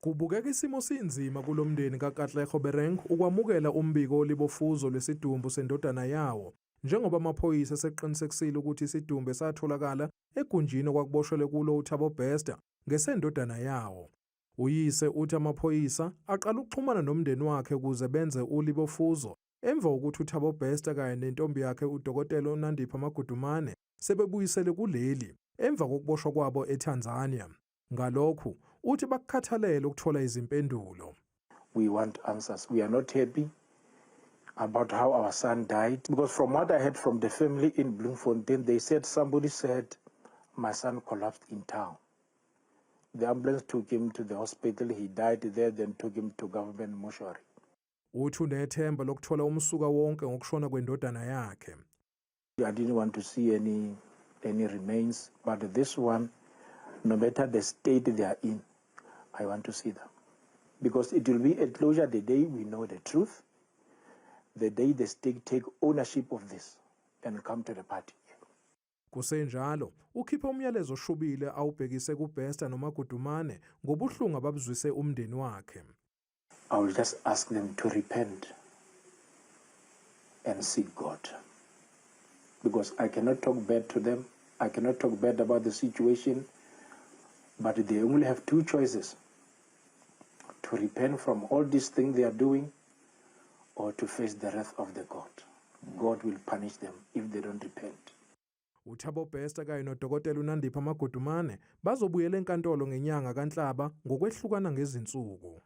Kubukeka isimo sinzima kulomndeni kaKatlego Bereng ukwamukela umbiko olibofuzo lwesidumbu sendodana yawo, njengoba amaphoyisa eseqinisekisile ukuthi isidumbu esatholakala egunjini okwakuboshelwe kulo uThabo Bester ngesendodana yawo. Uyise uthi amaphoyisa aqala ukuxhumana nomndeni wakhe ukuze benze ulibofuzo emva kokuthi uThabo Bester kanye nentombi yakhe uDokotela uNandipha Magudumane sebebuyisele kuleli emva kokuboshwa kwabo eTanzania. Ngalokhu uthi bakukhathalele ukuthola izimpendulo. We want answers. We are not happy about how our son died, because from what I heard from the family in Bloemfontein, they said somebody said my son collapsed in town. The ambulance took him to the hospital. He died there, then took him to government mortuary. Uthi unethemba lokuthola umsuka wonke ngokushona kwendodana yakhe. I didn't want to see any remains, but this one, no matter the state they are in, I want to see them. Because it will be a closure the day we know the truth, the day the state take ownership of this and come to the party. Kusenjalo, ukhipha umyalezo oshubile awubhekise kuBester noMagudumane ngobuhlungu ababuzwise umndeni wakhe. I will just ask them to repent and seek God. Because I cannot talk bad to them. I cannot talk bad about the situation. But they only have two choices: to repent from all these things they are doing or to face the wrath of the God. God will punish them if they don't repent. uThabo Bester kanye nodokotela uNandipha Magudumane bazobuyela enkantolo ngenyanga kaNhlaba ngokwehlukana ngezinsuku.